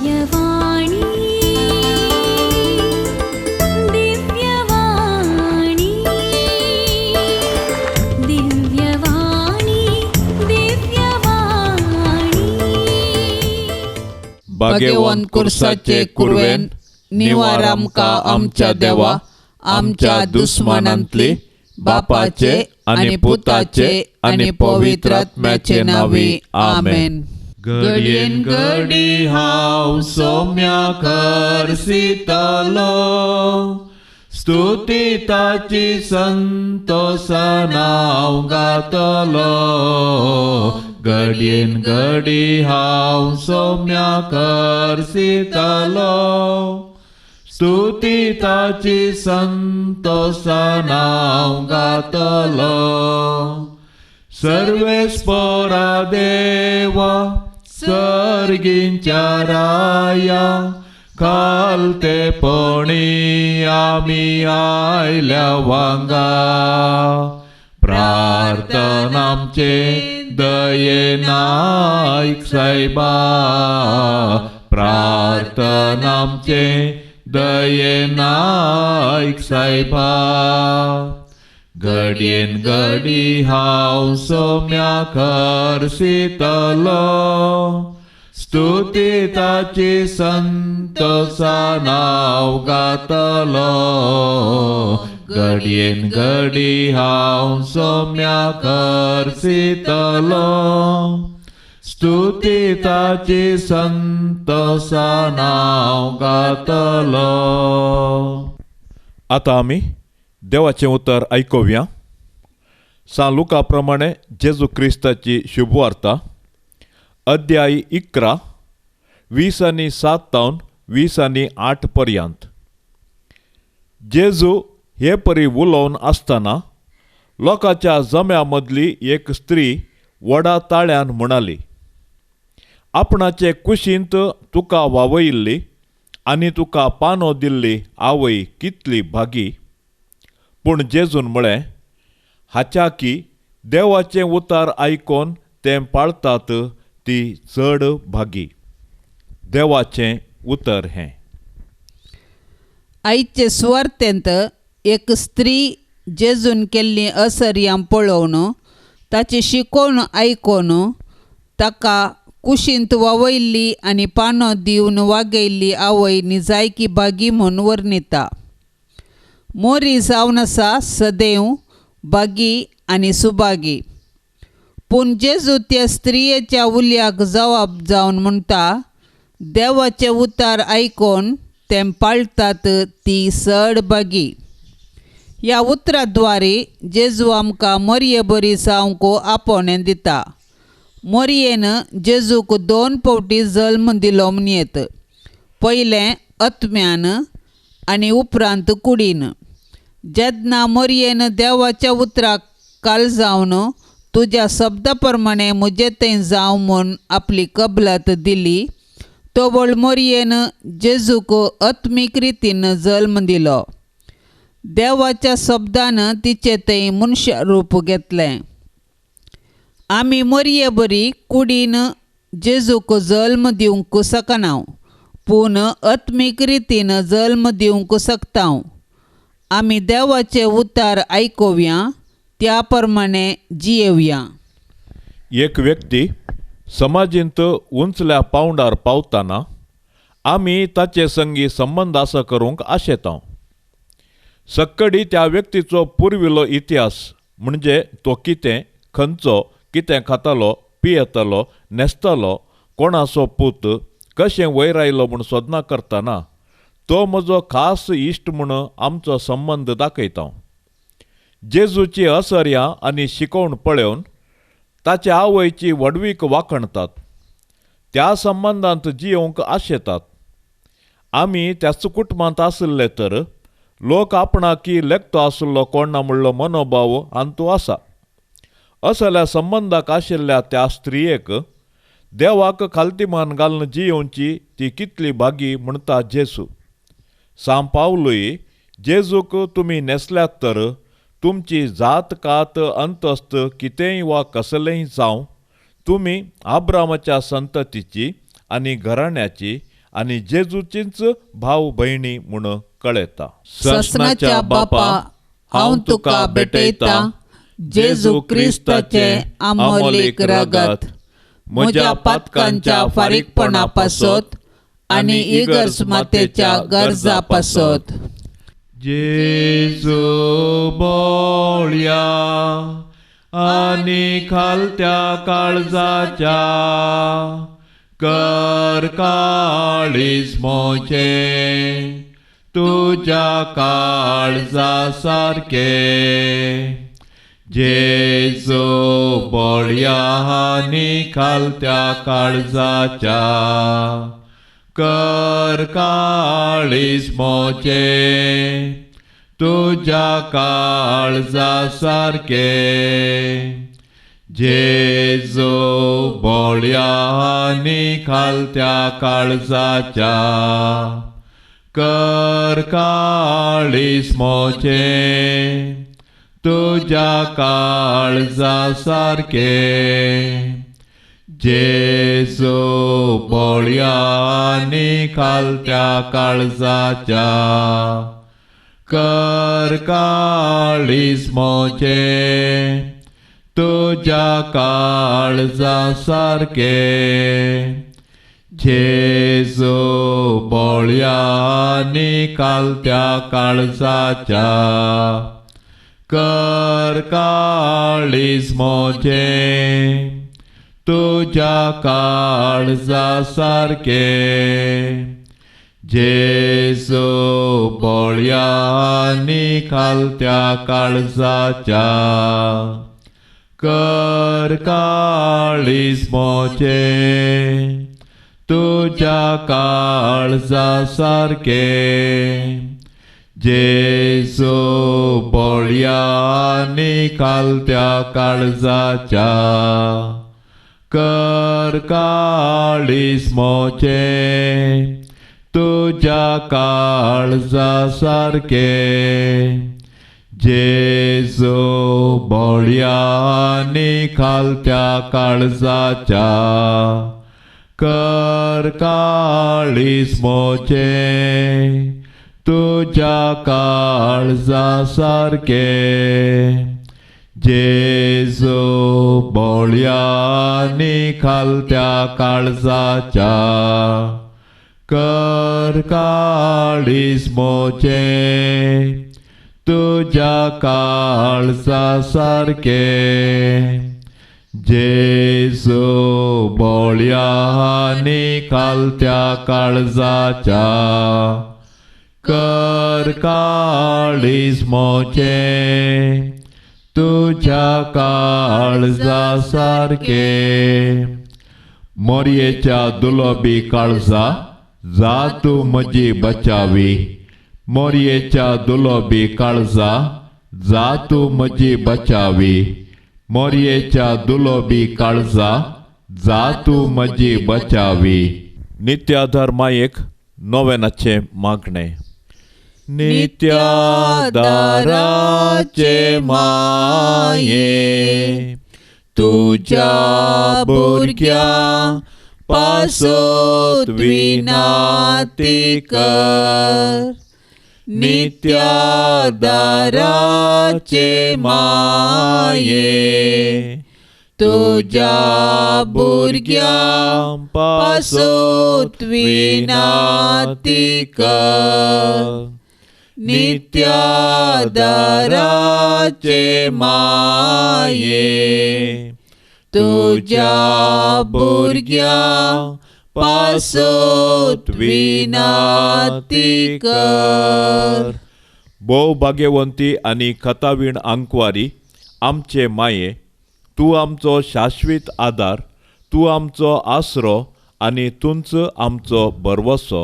दिव्यवाणी दिव्यवाणी दिव्यवाणी दिव्यवाणी. भाग्यवंत कुर्साचे कुरवेन निवार आमकां आमच्या देवा आमच्या दुस्मानांतली बापाचे आनी पुताचे आनी पवित्र आत्म्याचे नांवी आमेन. घडयेन घडी हांव सोम्या करसितलो, स्तुती ताची संतोसान हांव गातलो. घडयेन घडी हांव सोम्या करसितलो, स्तुती ताची संतोसान हांव गातलो. सर्वेस्पोरा देवा सर्गींच्या राया, खालतेपणी आमी आयल्या वांगा. प्रार्थना आमचे दयेन आयक सायबा, प्रार्थना आमचे दयेन आयक सायबा. घडयेन घडी हांव सोम्या करसितलो, स्तुती ताची संतोसान हांव गातलो. घडयेन घडी हांव सोम्या करसितलो, स्तुती ताची संतोसान हांव गातलो. आतां आमी देवाचें उतर आयकुया. सान लुका प्रमाणे जेजू क्रिस्ताची शुभवार्ता, अध्याय 11 20 7 तावन 28 पर्यंत. जेजू हे परी उलोवन आसतना लोकांच्या जम्या मदली एक स्त्री व्हडा ताळ्यान म्हणाली, आपणाचे कुशींत तुका वावयिल्ली आनी तुका पानो दिल्ली आवय कितली भागी. पूण जेजून म्हळें, हाच्या की देवाचें उतार आयकोन तें पाळतात ती चड भागी. देवाचें उतर हें. आयचे सुवार्तेंत एक स्त्री जेजून केल्लीं असर्यां पळोवन ताची शिकोवन आयकोन ताका कुशींत वावयल्ली आनी पानो दिवन वागयल्ली आवय निजायकी भागी म्हूण वर्णिता. मोरी जावन आसा सदैव भागी आनी सुभागी. पूण जेजू त्या स्त्रियेच्या उल्याक जवाब जावन म्हणटा, देवाचें उतार आयकोन तें पाळटात ती चड भागी. ह्या उतराद्वारे जेजू आमकां मोरये बरी जावंक आपोवणें दिता. मोरयेन जेजूक 2 फावटी जल्म दिलो म्हणयेत, पयलें आत्म्यान आनी उपरांत कुडीन. जेन्ना मोरयेन देवाच्या उतराक काल जावन तुज्या शब्दा प्रमाणे म्हजें थंय जावं म्हूण आपली कबलात दिली, तवळ मोरयेन जेजूक आत्मीक रितीन जल्म दिलो. देवाच्या शब्दान तिचें थंय मनशा रूप घेतलें. आमी मोरये बरी कुडीन जेजूक जल्म दिवंक शकना, पूण आत्मीक रितीन जल्म दिवंक शकता. आमी देवाचे उतार आयकुया, त्या प्रमाणे जियेवया. एक व्यक्ती समाजींत उंचल्या पावंडार पावतना आमी ताचे संगी संबंद आसा करूंक आशेता. सक्कडी त्या व्यक्तीचो पुर्विल्लो इतिहास म्हणजे तो कितें, खंयचो, कितें खातालो, पियेतालो, न्हेसतालो, कोणाचो पूत, कशें वयर आयलो म्हूण सोदना करतना तो म्हजो खास इश्ट म्हूण आमचो संबंद दाखयता. जेजूची असर्यां आनी शिकोवण पळोवन ताचे आवयची व्हडवीक वाखणतात, त्या संबंदांत जियोवंक आशेतात. आमी त्याच कुटुंबांत आशिल्ले तर लोक आपणाकी लेखतो आशिल्लो कोण ना म्हणलो मनोभाव हांतू आसा. असल्या संबंदाक आशिल्ल्या त्या स्त्रियेक देवाक खालतीमान घालून जियोवची ती कितली भागी म्हणटा जेजू. सांव पावलूय जेजूक तुमी न्हेसल्यात तर तुमची जात कात अंतस्त कितेंय वा कसलेंय जावं, तुमी आब्रामाच्या संततीची आनी घराण्याची आनी जेजूचींच भाव भयणी म्हूण कळयता. ससनाच्या बापा, हांव तुका भेटयतां जेजू क्रिस्ताचें आमोलीक रगत, म्हज्या पातकांच्या फारीकपणा पासत आनी इगर्ज मातेच्या गरजा पासत. जेजू बोळया आनी खालत्या काळजाच्या, कर काळीज म्हजें तुज्या काळजा सारकें. जेजू बोळया आनी खालत्या काळजाच्या, कर काळीज म्हजें तुज्या काळजा सारकें. जेजू बोळया आनी खालत्या काळजाच्या, कर काळीज म्हजें तुज्या काळजा सारकें. जेजू बोळया आनी खालत्या काळजाच्या, कर काळीज म्हजें तुज्या काळजा सारकें. जेजू बोळया आनी खालत्या काळजाच्या, कर काळीज म्हजें तुज्या काळजा सारकें. जेजू बोळया आनी खालत्या काळजाच्या, कर काळीज म्हजें तुज्या काळजा सारकें. जेजू बोळया आनी खालत्या काळजाच्या, कर काळीज म्हजें तुज्या काळजा सारकें. जेजू बोळया आनी खालत्या काळजाच्या, कर काळीज म्हजें तुज्या काळजा सारकें. जेजू बोळया आनी खालत्या काळजाच्या, कर काळीज म्हजें तुज्या काळजा सारकें. जेजू बोळया आनी खालत्या काळजाच्या, कर काळीज म्हजें तुज्या काळजा सारकें. मोरयेच्या दुलोबी काळजा, जा तूं म्हजी बचावी. मोरयेच्या दुलोबी काळजा, जा तूं म्हजी बचावी. मोरयेच्या दुलोबी काळजा, जा तूं म्हजी बचावी. नित्याधार मायेक नोवेनाचें मागणें. नित्यादाराचे माये, तुज्या भुरग्यां पासत विनाती कर. नित्यादाराचे माये, तुज्या भुरग्यां पासत विनाती कर. नित्यादाराचे माये, तुज्या भुरग्यां पासत विनाती कर. भोव भाग्यवंती आनी खतावीण आंकवारी आमचे माये, तूं आमचो शाश्वीत आदार, तूं आमचो आसरो आनी तूंच आमचो भरवसो.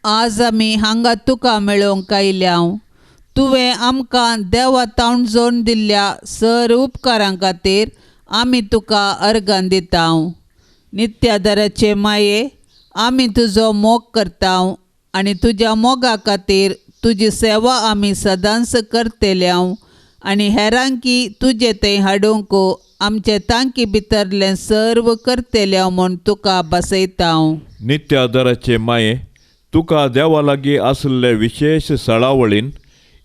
आज आमी हांगा तुका मेळोवंक आयल्या. तुवें आमकां देवा तावन जोडून दिल्ल्या सर उपकारां खातीर आमी तुका अर्गां दिता. नित्यादाराचे माये, आमी तुजो मोग करता आनी तुज्या मोगा खातीर तुजी सेवा आमी सदांच करतल्या आनी हेरांकी तुजे थंय हाडूंक आमचे तांकी भितरलें सर्व करतले म्हूण तुका बसयता. नित्य आदाराचे माये, तुका देवा लागीं आशिल्ले विशेश सळावळीन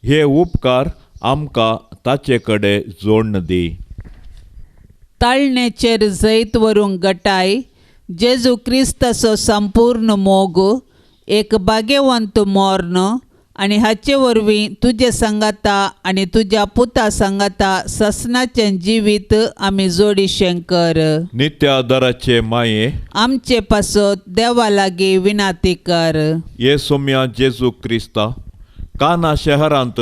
हे उपकार आमकां ताचे कडेन जोडण दी. ताळणेचेर जैत व्हरूंक गटाय जेजू क्रिस्ताचो संपूर्ण मोग, एक भाग्यवंत मर्ण आनी हाचे वरवीं तुजे सांगाता आनी तुज्या पुता सांगाता ससनाचें जिवीत आमी जोडीशें कर. नित्य आदाराचे माये, आमचे पासत देवा लागीं विनाती कर. हे सोम्या जेजू क्रिस्ता, काना शहरांत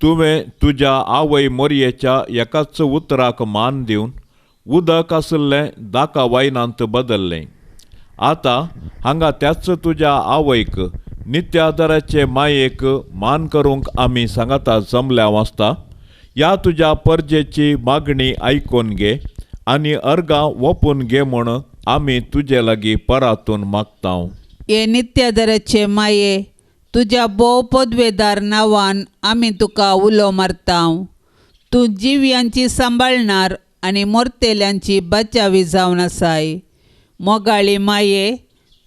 तुवें तुज्या आवय मोरयेच्या एकाच उतराक मान दिवन उदक आशिल्लें दाका वायनांत बदल्लें. आतां हांगा त्याच तुज्या आवयक नित्य आदाराचे मायेक मान करूंक आमी सांगाता जमल्या वाचता. ह्या तुज्या परजेची मागणी आयकून घे आनी अर्गां ओपून घे म्हूण आमी तुजे लागीं परातून मागता. हे नित्य आदाराचे माये, तुज्या भोव पदवेदार नांवान आमी तुका उलो मारता. तूं जिव्यांची सांबाळणार आनी मोरतेल्यांची बचावी जावन आसाय. मोगाळी माये,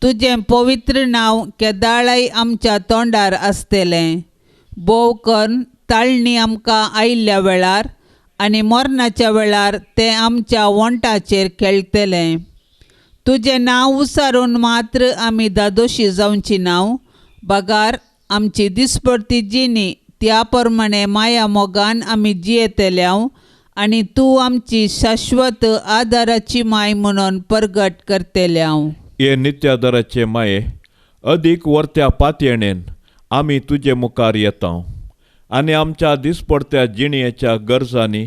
तुजें पवित्र नांव केदाळाय आमच्या तोंडार आसतलें. भोव करून ताळणी आमकां आयिल्ल्या वेळार आनी मरणाच्या वेळार तें आमच्या वोंटाचेर खेळटलें. तुजें नांव उसारून मात्र आमी दादोशी जावची नांव, बगार आमची दिसपडती जिणी त्या प्रमाणे माया मोगान आमी जियेतल्याव आनी तूं आमची शाश्वत आदाराची माय म्हणून परगट करतल्याव. हे नित्य आदाराचे माये, अदीक वर्त्या पातयेणेन आमी तुजे मुखार येता आनी आमच्या दिसपडत्या जिणयेच्या गरजांनी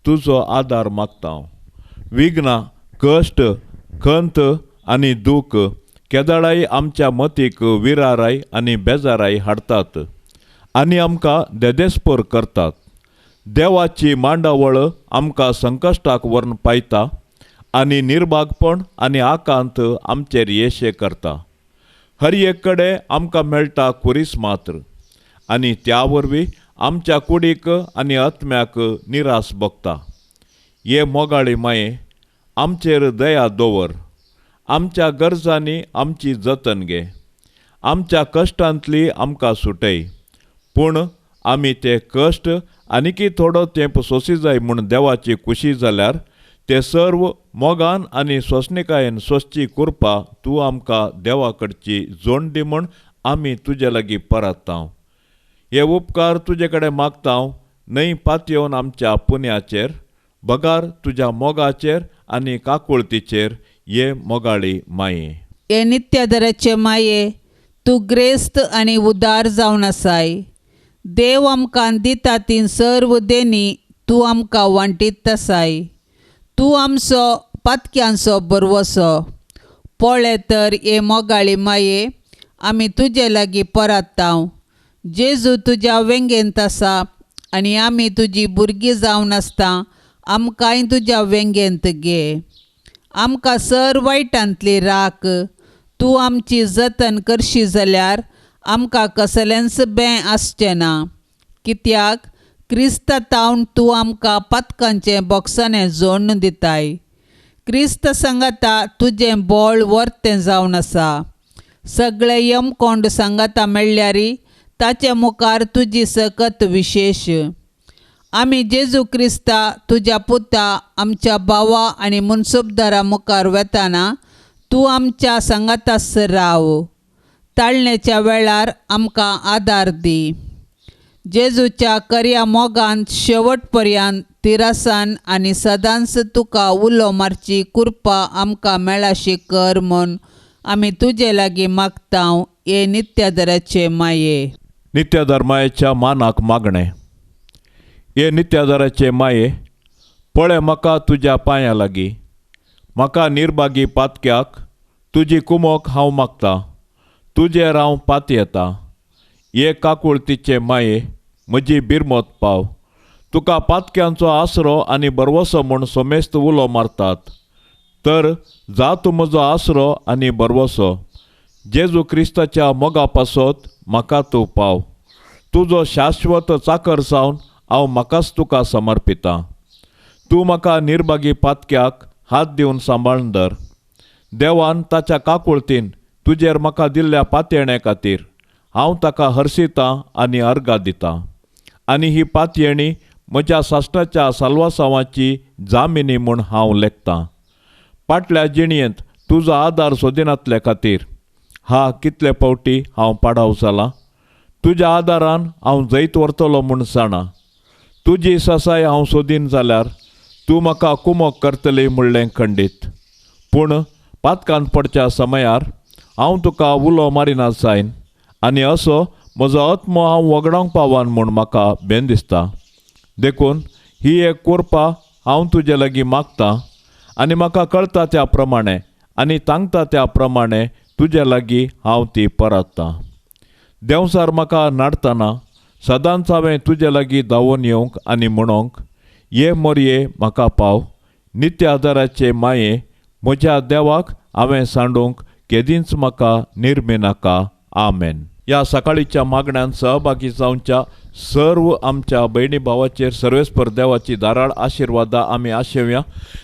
तुजो आदार मागता. विघ्नां, कश्ट, खंत आनी दूख केदाळाय आमच्या मतीक विराराय आनी बेजाराय हाडटात आनी आमकां देदेस्पोर करतात. देवाची मांडावळ आमकां संकश्टाक व्हरून पायता आनी निर्भागपण आनी आकांत आमचेर येशे करता. हर एक कडेन आमकां मेळटा कुरीस मात्र आनी त्या वरवीं आमच्या कुडीक आनी आत्म्याक निरास भोगता. हे मोगाळी माये, आमचेर दया दवर. आमच्या गरजांनी आमची जतन घे. आमच्या कश्टांतली आमकां सुटय, पूण आमी ते कश्ट आनीकी थोडो तेंप सोंसी जाय म्हूण देवाची खुशी जाल्यार ते सर्व मोगान आनी सोंसणिकायेन सोंसची कृपा तूं आमकां देवा कडची जोड दी म्हूण आमी तुजे लागीं परतता. हे उपकार तुजे कडेन मागता न्हय पातयेवन आमच्या पुण्याचेर, बगार तुज्या मोगाचेर आनी काकुळतीचेर. हे मोगाळी माये, हे नित्यादराचे माये, तूं ग्रेस्त आनी उदार जावन आसाय. देव आमकां दिता ती सर्व देणी तूं आमकां वांटीत आसाय. तूं आमचो पातक्यांचो बरवसो. पळय तर हे मोगाळी माये, आमी तुजे लागीं परतता. जेजू तुज्या वेंगेंत आसा आनी आमी तुजी भुरगीं जावन आसता. आमकांय तुज्या वेंगेंत घे. आमकां सर वायटांतली राख. तूं आमची जतन करशी जाल्यार आमकां कसलेंच बें आसचें ना, कित्याक क्रिस्ता तावन तूं आमकां पातकांचें बोक्साणें जोडून दिताय. क्रिस्त सांगाता तुजें बळ वर्तें जावन आसा. सगळे यमकोंड सांगाता मेळ्ळ्यारी ताचे मुखार तुजी सकत विशेश. आमी जेजू क्रिस्ता तुज्या पुता आमच्या भावा आनी मुनसुबदारा मुखार वेताना तूं आमच्या सांगातास राव. ताळणेच्या वेळार आमकां आदार दी. जेजूच्या कर्या मोगान शेवट पर्यंत तिरासान आनी सदांच तुका उलो मारची कृपा आमकां मेळाशी कर म्हूण आमी तुजे लागीं मागता. हे नित्यादराचे माये, नित्यादार मायेच्या मानाक मागणें. हे नित्यादाराचे माये, पळय म्हाका तुज्या पांयां लागीं, म्हाका निर्भागी पातक्याक तुजी कुमोक हांव मागता. तुजेर हांव पातयेता. हे काकुळतीचे माये, म्हजी बिरमत पाव. तुका पातक्यांचो आसरो आनी बरवसो म्हूण सोमेस्त उलो मारतात, तर जा तूं म्हजो आसरो आनी बरवसो. जेजू क्रिस्ताच्या मोगा पासत म्हाका तूं पाव. तुजो शाश्वत चाकर जावन हांव म्हाकाच तुका समर्पितां. तूं म्हाका निर्भागी पातक्याक हात दिवन सांबाळून धर. देवान ताच्या काकुळतीन तुजेर म्हाका दिल्ल्या पातयेणे खातीर हांव ताका हर्शितां आनी अर्गां दितां आनी ही पातयेणी म्हज्या साश्टाच्या साल्वासांवाची जामिनी म्हूण हांव लेखतां. फाटल्या जिणयेंत तुजो आदार सोदिनातले खातीर हा कितले फावटी हांव पाडाव जालां. तुज्या आदारान हांव जैत व्हरतलो म्हूण जाणा. तुजी सासाय हांव सोदीन जाल्यार तूं म्हाका कुमोक करतली म्हणलें खंडीत. पूण पातकान पडच्या समयार हांव तुका उलो मारिना जायन आनी असो म्हजो आत्मो हांव वगडावंक पावन म्हूण म्हाका बेन दिसता. देखून ही एक कृपा हांव तुजे लागीं मागतां आनी म्हाका कळटा त्या प्रमाणे आनी तांगता त्या प्रमाणे तुजे लागीं हांव ती परततां. देंवसार म्हाका नाडतना सदांच हांवें तुजे लागीं धांवून येवंक आनी म्हणोंक ये मोरये म्हाका पाव. नित्य आदाराचे माये म्हज्या देवाक हांवें सांडूंक केदींच म्हाका निर्मिनाका. आमेन. ह्या सकाळीच्या मागण्यान सहभागी जावच्या सर्व आमच्या भयणी भावाचेर सर्वेस्पर देवाची धाराळ आशिर्वादा आमी आशेवया.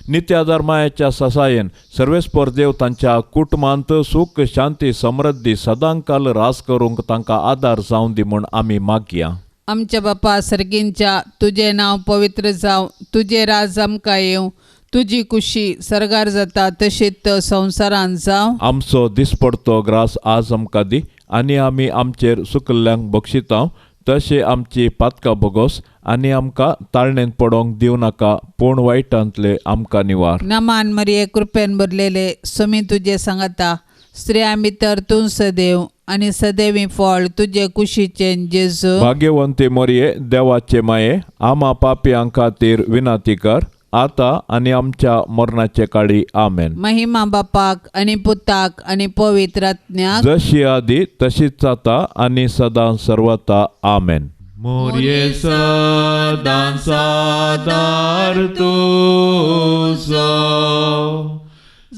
नित्य आदार मायाच्या ससायेन सर्वेस्पर देव तांच्या कुटुंबांत सूख शांती समृद्धी सदांकाल रास करूंक तांकां आदार जावं दी म्हूण आमी मागया. आमच्या बापा सर्गींच्या तुजें नांव पवित्र जावं, तुजें राज आमकां येवं, तुजी कुशी सर्गार जाता तशीच संवसारांत जावं. आमचो दिसपडतो ग्रास आज आमकां दी आनी आमी आमचेर सुकल्ल्यांक बक्षितांव तशें आमची पातकां भोगोस आनी आमकां ताळणेंत पडोवंक दिवं नाका पूण वायटांतले आमकां निवार. नमान मरिये कृपेन भरलेले समी तुजे सांगता, स्त्रियां भितर तूं सदैव आनी सदैवी फळ तुजे कुशीचें जेजू. भाग्यवंती मरिये देवाचे माये आमा पापयां खातीर विनंती कर आता आनी आमच्या मरणाचे काळी. आमेन. महिमा बापाक आनी पुताक आनी पवित्र आत्म्याक, जशी आदी तशीच जाता आनी सदां सर्वता. आमेन. मोरये सदां सादार तुजो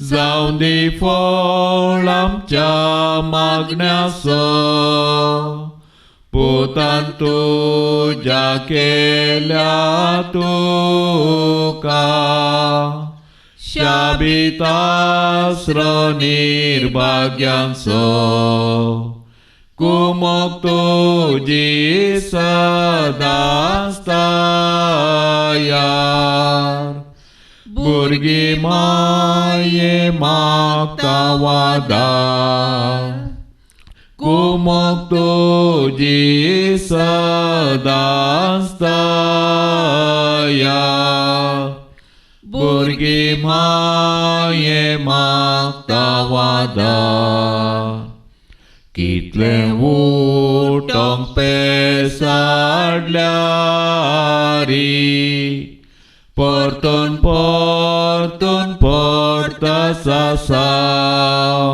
जावं दी फळ आमच्या मागण्याचो, पुतान तुज्या केल्या तुका शाबितास्र निर्भाग्यांचो, कुमोक तुजी सदांच तयार, भुरगीं माये मागता वादार, कुमोक तुजी सदांच तयार, भुरगीं माये मागता वादार. कितलें उठोंक पेसाडल्यारी परतून परतून पडटा सासाव,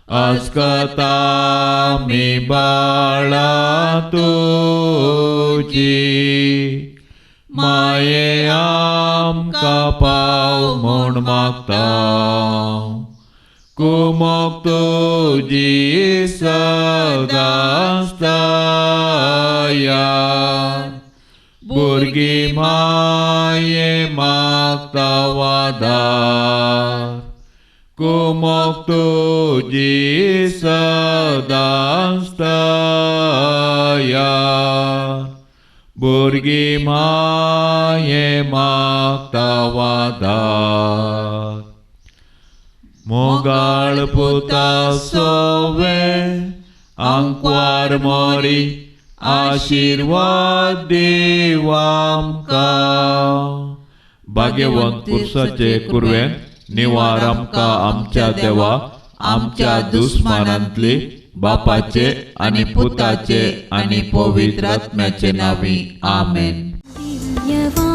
आस्कता मी बाळा तुजी माये आमकां पाव म्हूण मागता, कुमोक तुजी सदांच तयार, भुरगीं माये मागता वादार, कुमोक तुजी सदांच तयार, भुरगीं माये मागता वादार. मोगाळ पुता सोवे आंकवार मोरी आशिर्वाद दीव आमकां, भाग्यवंत पुरसाचे कुरवेन निवार आमकां आमच्या देवा आमच्या दुस्मानांतली बापाचे आनी पुताचे आनी पवित्र आत्म्याचे नांवी. आमेन. दिव्यवाणी.